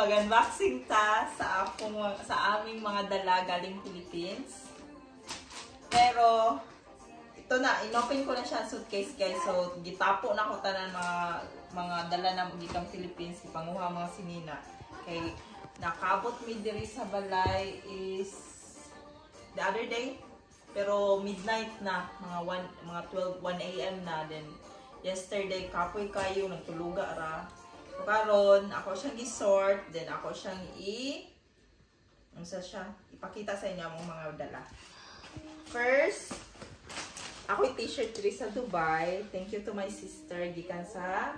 Mag-unboxing ta sa aming mga dala galing Philippines. Pero ito na, inopen ko na siya ang suitcase, guys. So gitapo na ko tanan mga dala na gikan Philippines, gipanguha mga sinina. Kay nakabot mi diri sa balay is the other day. Pero midnight na, mga 1, mga 12, 1 a.m. na. Then yesterday kapoy kayo, nagtuluga ra. So karon ako siyang gi-sort, then ako siyang i unsa siya, ipakita sa inyo ang mga dala. First, ako yung t-shirt diri sa Dubai. Thank you to my sister gikan sa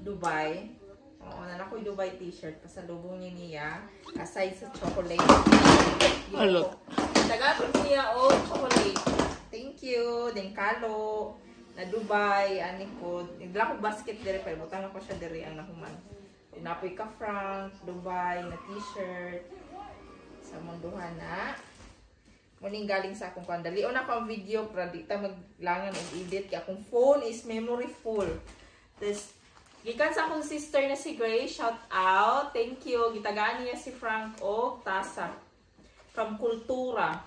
Dubai. Oo, na ako yung Dubai t-shirt pasalubong ni niya aside sa chocolate. Oh, look. Tagalog niya o chocolate. Thank you. Then kalo na Dubai ani ko. Nagdala ko basket diri pero butang ako siya diri ang nahuman. Napoy ka Frank, Dubai na t-shirt sa munduhan na. Muning galing sa akong kuan. Dalion ako ang video para di ta maglangan og edit kay akong phone is memory full. This gikan sa akong sister na si Grace, shout out. Thank you. Gitagaan niya si Frank og tasa from Kultura.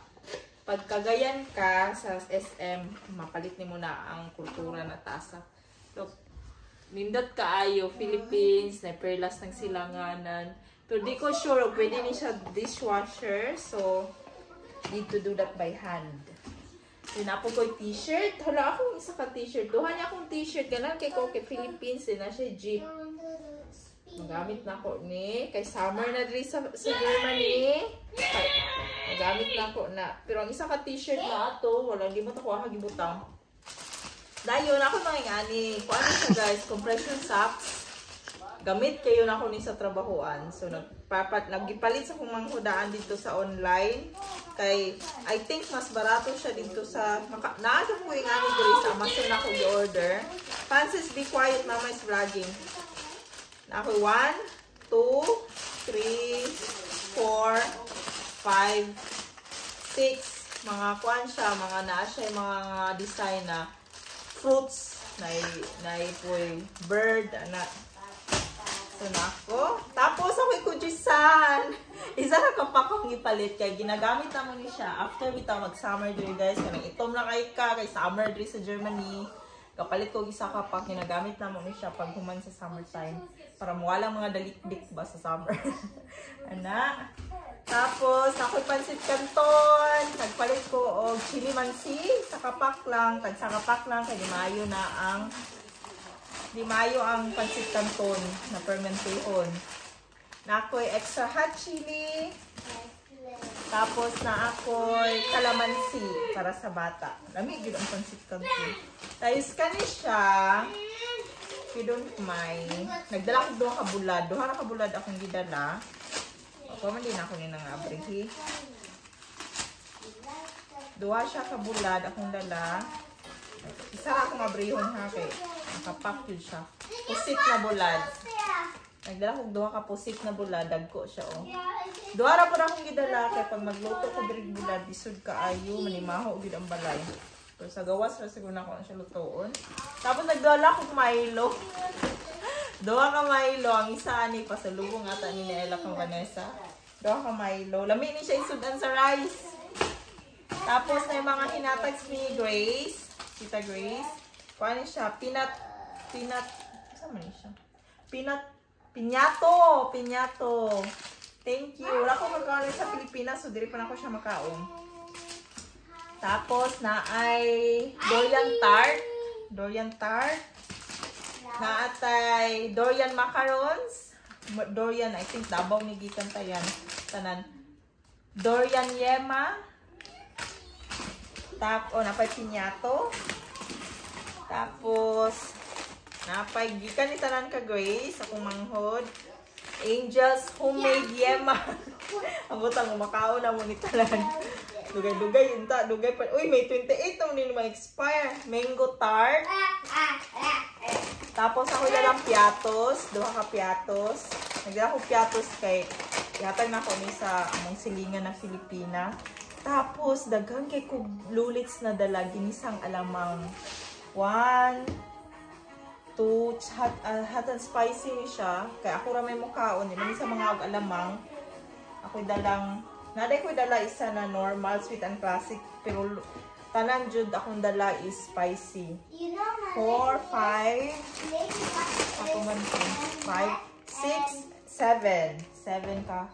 Pag Cagayan ka sa SM, mapalit nimo na ang Kultura na tasa. Look, nindot kaayo, Philippines, na perlas ng silanganan. Pero di ko sure pwede ni siya dishwasher, so need to do that by hand. Tinapo ko yung t-shirt. Hala, akong isa ka t-shirt. Duha niya akong t-shirt. Ganan kay ko kay Philippines eh, na siya jeep. Magamit na ko ni. Kay summer na diri sa Germany. Kay, magamit na ko na. Pero ang isa ka t-shirt na ato, wala di mo to kuha gibutang. Dayon ako mga ingani. Kuha siya, guys, compression socks. Gamit kayo na ako ni sa trabahoan. So nagpapat nagipalit sa akong manghudaan dito sa online kay I think mas barato siya dito sa maka, naa ko ingani diri sa Amazon na ako gi-order. Francis, be quiet, Mama is vlogging. Na ako 1, 2, 3, 4, 5, 6 mga kuan siya, mga naa siya yung mga design na fruits na na ipoy bird ana. So nako. Tapos ako'y kujisan. Isa ra ka pa akong gipalit kay ginagamit namo ni siya after bitaw mag summer diri, guys, kanang itom na kay ka kay summer diri sa Germany. Kapalit ko isa ka pa, ginagamit namo ni siya pag human sa summertime para mawala mga dalikdik ba sa summer. Ana. Tapos ako'y pansit canton. Nagpalit ko og chili mansi sa kapak lang, tag sa kapak lang kay di maayo ang pansit canton na fermentihon. Na ako'y extra hot chili. Tapos na ako'y kalamansi para sa bata. Lami gyud ang pansit canton. Tayos kani siya. If you don't mind. Nagdala ko duha ka bulad. Duha ra ka bulad akong gidala. Ako man din ako ni nang abrihi. Duha siya ka bulad akong dala. Isa ra akong abrihon ha kay nakapak yun siya. Pusit na bulad. Nagdala kog duha ka pusit na bulad, dagko siya oh. Duha ra pud akong gidala kay pag magluto ko diri bulad lisod kaayo, manimaho gyud ang balay. Pero sa gawas ra siguro na ako siya lutoon. Tapos nagdala kog Milo. Duha ka Milo, ang isa ani pasalubong ata ni Ella kang Vanessa. Duha ka Milo. Lami ni siya isudan sa rice. Tapos na yung mga hinatag ni Grace, Tita Grace. Kuha ni siya, peanut, peanut, saan man ni siya? Peanut, pinyato, pinyato. Thank you. Wala ko magkaon sa Pilipinas, so diri pa na ako siya makaon. Tapos na ay durian tart. Durian tart. Na atay durian macarons. Durian, I think Davao ni gikan tayan. Tanan. Durian yema. Tap, oh, napay pinyato. Tapos, napay gikan ni tanan ka Grace, akong manghod. Angels homemade yema. Ang butang makaon na mo ni tanan. Dugay-dugay unta, dugay pa. Uy, may 28 na mo ma-expire. Mango tart. Tapos ako dalang piatos, duha ka piatos. Nagdala ko piatos kay ihatag na ko ni sa among silingan na Filipina. Tapos daghan kay kog lulits na dala ginisang alamang. 1 Two hot, hot and spicy ni siya. Kaya ako ra may mukaon. Di man sa mga og alamang. Ako'y dalang, naday ko'y dala isa na normal, sweet and classic. Pero tanan jud akong dala is spicy. You know, 4, 5, ako man to. 5, 6, 7. 7 ka.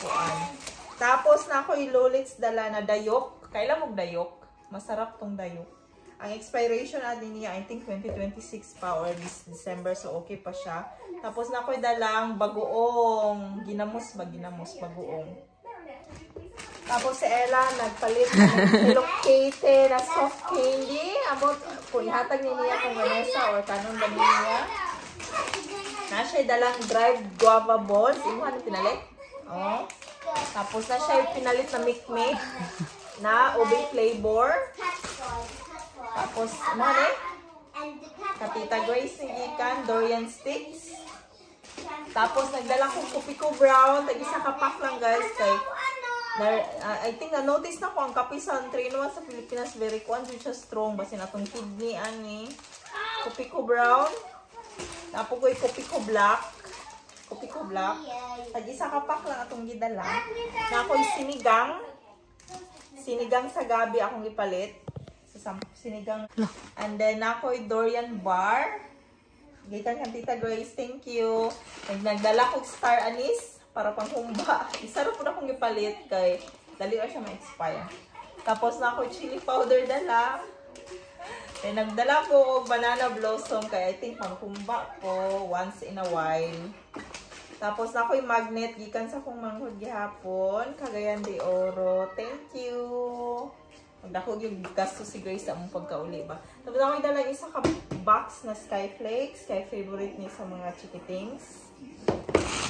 Kuan. Tapos na ako ilolits dala na dayok. Kailan mo dayok? Masarap tong dayok. Ang expiration ani niya, I think 2026 pa or this December, so okay pa siya. Tapos na ako'y dalang bagoong ginamos ba, ginamos bagoong. Tapos si Ella nagpalit ng Hello Kitty na soft candy. Amot kung ihatag ni niya kung Vanessa or kanon ba niya. Na siya dalang dried guava balls. Imuha ni pinalit? Oh. Tapos na siya pinalit na mikmik na ube flavor. Tapos, ano ni? Katita Grace ni gikan, durian sticks. Tapos, nagdala kong Kopiko Brown. Tag isa ka pack lang, guys. Kay, na, I think na-notice na ko ang kape sa 3-in-1 sa Pilipinas. Very kuan jud siya strong. Basin atong kidney, ani. Kopiko Brown. Tapos ko'y Kopiko Black. Kopiko Black. Tag isa ka pack lang atong gidala. Na ako'y sinigang. Sinigang sa gabi akong gipalit. Sa sinigang. And then ako'y durian bar. Gikan kang Tita Grace, thank you. Nagdala kog star anise para panghumba. Isa ra pud akong gipalit kay dali ra siya ma-expire. Tapos na ako chili powder dala. Then nagdala ko og banana blossom kay I think panghumba ko once in a while. Tapos na ako'y magnet gikan sa akong manghod gihapon, Cagayan de Oro. Thank you. Magdako yung gasto si Grace sa among pagkauli ba. Tapos ako'y dala isa ka box na Skyflakes, kay favorite ni sa mga chikitings.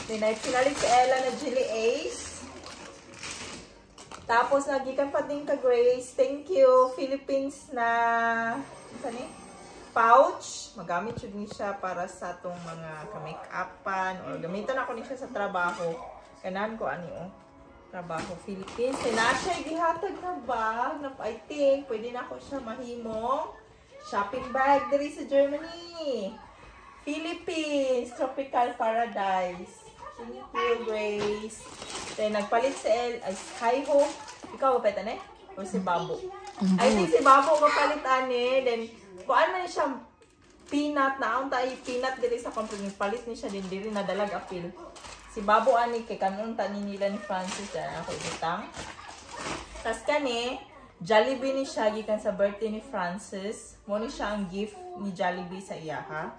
Then ay pinalit si Ella na Jelly Ace. Tapos nagikan pa din ka Grace. Thank you. Philippines na saan ni? Pouch. Magamit jud ni siya para sa atong mga ka-make-upan or gamiton ako ni siya sa trabaho. Kanan ko ani oh. Trabaho Philippines. Then na siya gihatag na bag na I think pwede na ako siya mahimong shopping bag diri sa Germany. Philippines, Tropical Paradise. Thank you, Grace. Then, nagpalit si El, ay, hi ho. Ikaw ba pet, eh? O si Babo? I think si Babo mapalit ane. Then, kuan man siya peanut na ang tayo peanut diri sa company, palit ni siya din diri na dalag apil. Si Babo ani kay kanon ta ni nila ni Francis dahil ako ibutang. Tas kani Jollibee ni siya gikan sa birthday ni Francis. Mo ni siya ang gift ni Jollibee sa iya ha.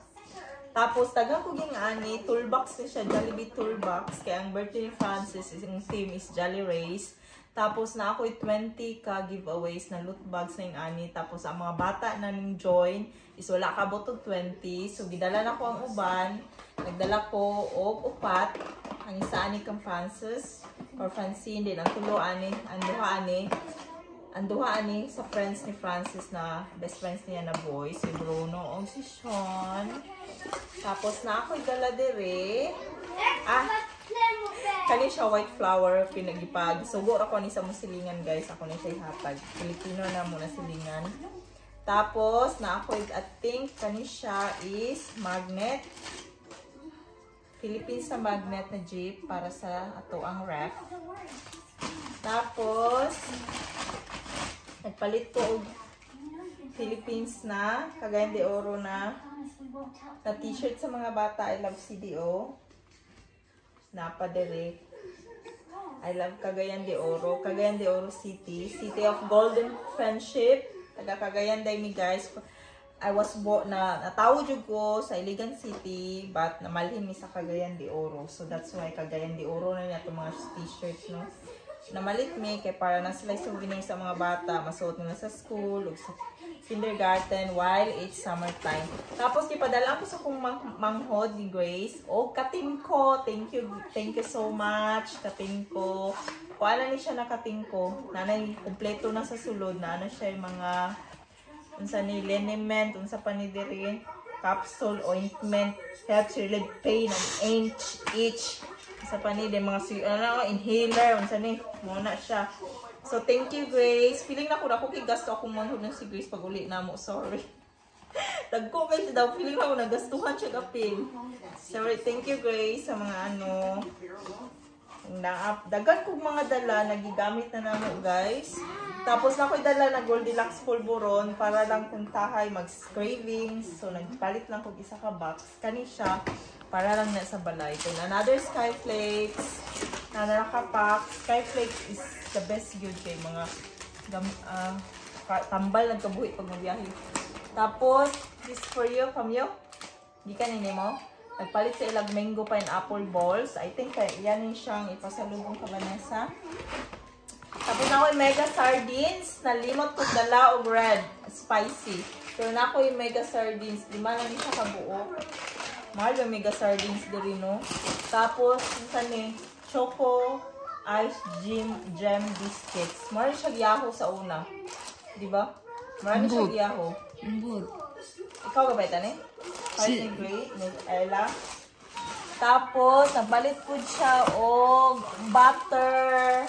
Tapos tagang ko ging ani toolbox ni siya, Jollibee toolbox, kay ang birthday ni Francis is ang theme is Jolly Race. Tapos na ako'y 20 ka giveaways na loot bags na yung ani. Tapos ang mga bata na ning join is wala kabot og 20. So gidala na ko ang uban. Nagdala ko og upat. Ang isa ani kang Francis or Francine din ang tulo ani, ang duha ani. Ang duha ani sa friends ni Francis na best friends niya na boy, si Bruno o si Sean. Tapos na ako'y dala dire. Ah, kani siya white flower pinagipag. Sugo ra ko ni sa musilingan, guys. Ako ni siya ihatag. Filipino na muna silingan. Tapos na ako I think kani siya is magnet. Philippines na magnet na jeep para sa ato ang ref. Tapos nagpalit ko og Philippines na Cagayan de Oro na na t-shirt sa mga bata. I love CDO. Napadere. I love Cagayan de Oro. Cagayan de Oro City. City of Golden Friendship. Taga Cagayan day mi, guys. I was born na natawo jud ko sa Iligan City but namalhin mi sa Cagayan de Oro. So that's why Cagayan de Oro na niya itong mga t-shirts, no. Namalit mi kay para na sila souvenir sa mga bata, masuot nila sa school ug sa kindergarten while it's summertime. Tapos gipadala ko sa akong manghod ni Grace o katingko. Thank you, thank you so much, katingko. Kuha na ni siya na katingko. Nanay kompleto na sa sulod na ano siya yung mga unsa ni liniment, unsa pa ni diri, capsule, ointment, helps relieve pain and itch. Unsa pa ni di mga ano, inhaler, unsa ni muna siya. So thank you, Grace. Feeling na ko kay gasto akong manghod ng si Grace pag uli na mo. Sorry. Dagko kay siya daw, feeling ako nagastuhan siya kapil. So, thank you, Grace, sa mga ano. Na daghan kog mga dala nagigamit na namo, guys. Tapos na ako'y dala na Goldilocks pulburon para lang kung tahay mag cravings. So nagpalit lang kog isa ka box kani siya para lang na sa balay. Then another Skyflakes na nakapack. Skyflakes is the best good kay mga tambal nagkabuhi pag mabiyahe. Tapos this for you, Camille. Gikan ni mo. Nagpalit sa ilag mango pineapple balls. I think kay yan yung siyang ipasalubong ka Vanessa. Tapos na ako yung mega sardines. Nalimot ko dala og red. Spicy. Pero na ako yung mega sardines. 5 lang siya kabuo. Mahal yung mega sardines diri, no? Tapos, yung ni Choco Ice Gem Gem Biscuits. Mahal siya Yahoo sa una. Di ba? Marami siya Yahoo. Ambot. Ikaw ba ba ito, eh? Ni Gray, ni Ella. Tapos, nagbalit po siya og butter,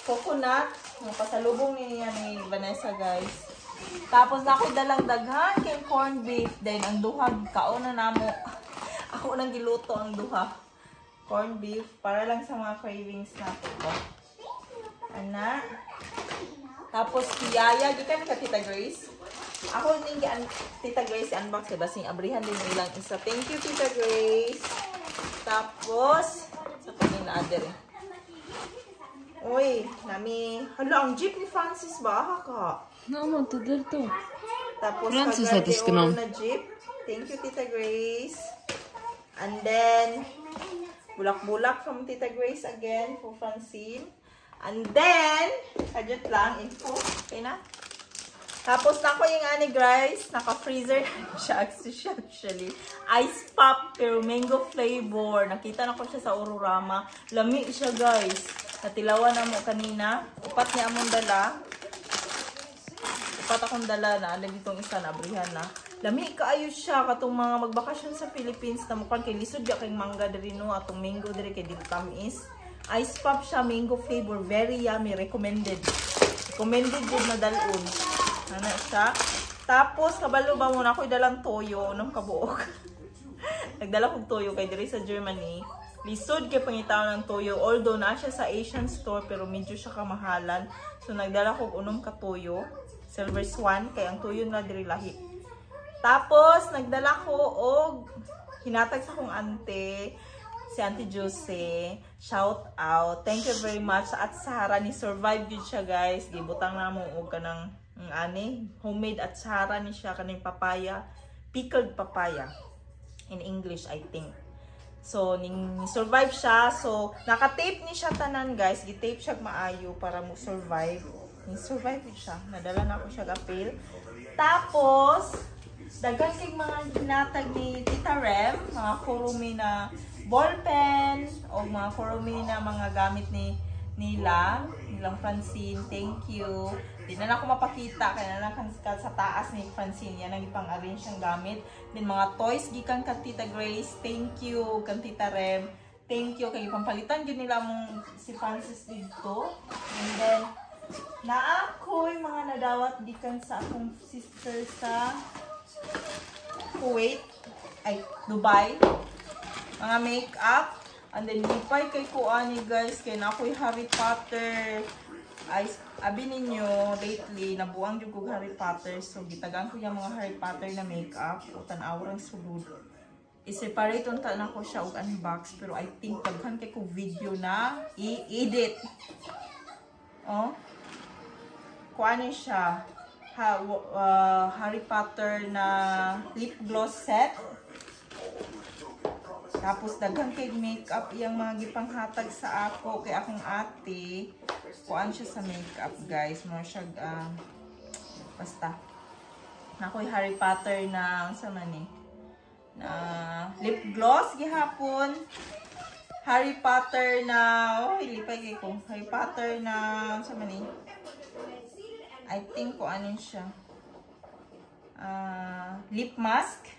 coconut. Yung pasalubong niya ni Vanessa, guys. Tapos, na ako'y dalang daghan kay corned beef. Then, ang duha, kaon na namo. Ako nang giluto ang duha. Corned beef, para lang sa mga cravings na ko. Ana. Tapos, si Yaya, gikan ka, Tita Grace. Ako ning Tita Grace unbox kay basing abrihan din ilang isa. Thank you, Tita Grace. Tapos sa kanin na other. Uy, nami. Hala, ang jeep ni Francis ba ka? No, man to dito. Tapos Francis hat es genommen. Na jeep. Thank you, Tita Grace. And then bulak-bulak from Tita Grace again for Francine. And then, kadyot lang info. Okay na? Tapos na ko yung ani, guys, naka-freezer siya actually. Ice pop pero mango flavor. Nakita na ko siya sa Aurorama. Lami siya, guys. Natilawan na mo kanina. Upat niya among dala. Upat akong dala na. Ano ditong isa na abrihan na. Lami kaayo siya katong mga magbakasyon sa Philippines na mukhang kay lisod ya kay mangga diri no, atong mango diri kay dili tamis. Ice pop siya, mango flavor, very yummy, recommended. Recommended jud na dalon. Ano siya? Tapos, kabalo ba muna ako'y dalang toyo ng kabuok. Nagdala kog toyo kay diri sa Germany. Lisod kay pangitaon ng toyo. Although, naa siya sa Asian store, pero medyo siya kamahalan. So, nagdala kog unom ka toyo. Silver Swan, kay ang toyo na diri lahi. Tapos, nagdala ko og hinatag sa akong ante, si Auntie Jose. Shout out. Thank you very much. At Sara ni survive yun siya, guys. Gibutang na mo og kanang ani, homemade at Sara ni siya kaning papaya, pickled papaya in English, I think. So ning survive siya. So naka-tape ni siya tanan, guys. Gi-tape siya maayo para mo survive. Ning survive siya. Nadala na ako siya appeal. Tapos daghan kay mga hinatag ni Tita Rem, mga kurumi na ballpen o mga kurumi na mga gamit ni nila, nilang Francine. Thank you. Di na ako mapakita kaya na lang sa taas ni Francine yan ang ipang-arrange siyang gamit. Then mga toys gikan kan Tita Grace. Thank you kan Tita Rem. Thank you kay ipampalitan gyud nila mong si Francis dito. And then naa ko'y mga nadawat gikan sa akong sister sa Kuwait, ay Dubai. Mga makeup. And then, lipay kay ko ani, guys. Kay na ako'y Harry Potter. Ay, abi ninyo, lately, nabuang jud kog Harry Potter. So, gitagaan ko yung mga Harry Potter na makeup. O, tan-aw rang sulod. I-separate unta na ko siya og unbox. Pero I think, daghan kay ko video na i-edit. Oh. Kuani siya. Harry Potter na lip gloss set. Tapos daghan kay makeup iyang mga gipanghatag sa ako kay akong ate. Kuan siya sa makeup, guys. Mo siya basta. Nakoy Harry Potter na unsa man ni? Na lip gloss gihapon. Harry Potter na oh, lipay kay ko. Harry Potter na unsa man ni? I think ko ano siya. Lip mask.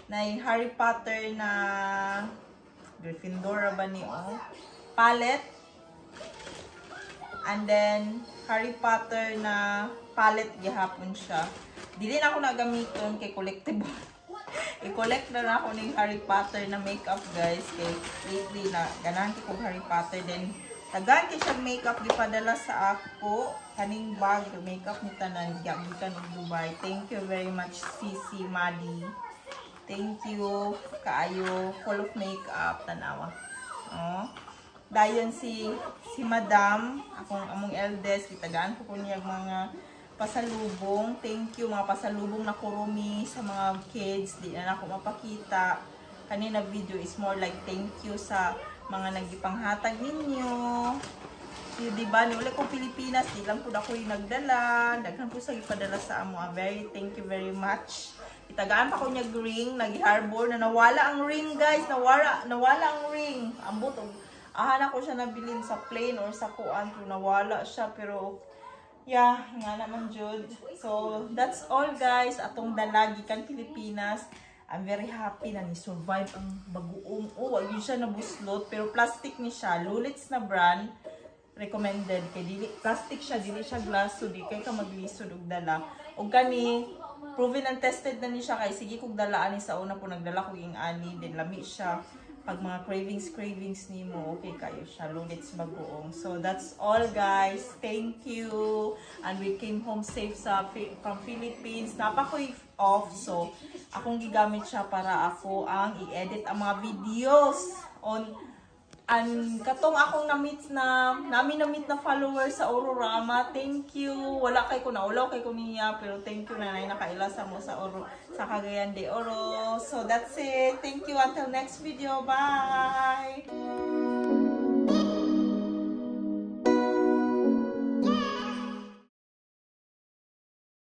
Na Harry Potter na Gryffindor ba ni oh. Palette. And then Harry Potter na palette gihapon siya. Dili na ako nagamiton kay collectible. I-collect na na ako ning Harry Potter na makeup, guys, kay lately na ganahan ko Harry Potter. Then tagaan kay siya makeup gipadala sa ako, kaning bag makeup ni tanan gikan og Dubai. Thank you very much, Sisi Madi. Thank you kaayo, full of makeup, tanawa. Oh. Dayon si Madam, akong among eldest, gitagaan ko niya mga pasalubong. Thank you, mga pasalubong na kurumi sa mga kids. Di na ako mapakita. Kanina video is more like thank you sa mga nagipanghatag ninyo. So, di ba, ni uli ko Pilipinas, di lang po ako yung nagdala. Daghan po sa ipadala sa amo. Ah, very, thank you very much. Itagaan pa ko niya ring, nag-harbor na nawala ang ring, guys. Nawala, nawala ang ring. Ambot, og aha na ko siya nabilin sa plane or sa kuan, pero nawala siya. Pero, yeah, nga naman jud. So, that's all, guys. Atong dala gikan Pilipinas. I'm very happy na ni-survive ang bagoong. Oh, ayun siya nabuslot. Pero plastic ni siya. Lulitz na brand. Recommended. Kay dili, plastic siya, dili siya glass. So, di kay ka maglisod og dala. Og kani, proven and tested na ni siya. Kay sige kog dala ani sa una po nagdala ko yung ani. Then lami siya. Pag mga cravings, cravings nimo, okay kayo siya. Lulitz bagoong. So, that's all, guys. Thank you. And we came home safe sa from Philippines. Napakoy off. So, akong gigamit siya para ako ang i-edit ang mga videos on and katong akong na-meet na namin na-meet na followers sa Aurorama. Thank you. Wala kay ko naulaw kay ko niya, pero thank you na nakaila sa mo sa Oro, sa Cagayan de Oro. So that's it. Thank you, until next video. Bye.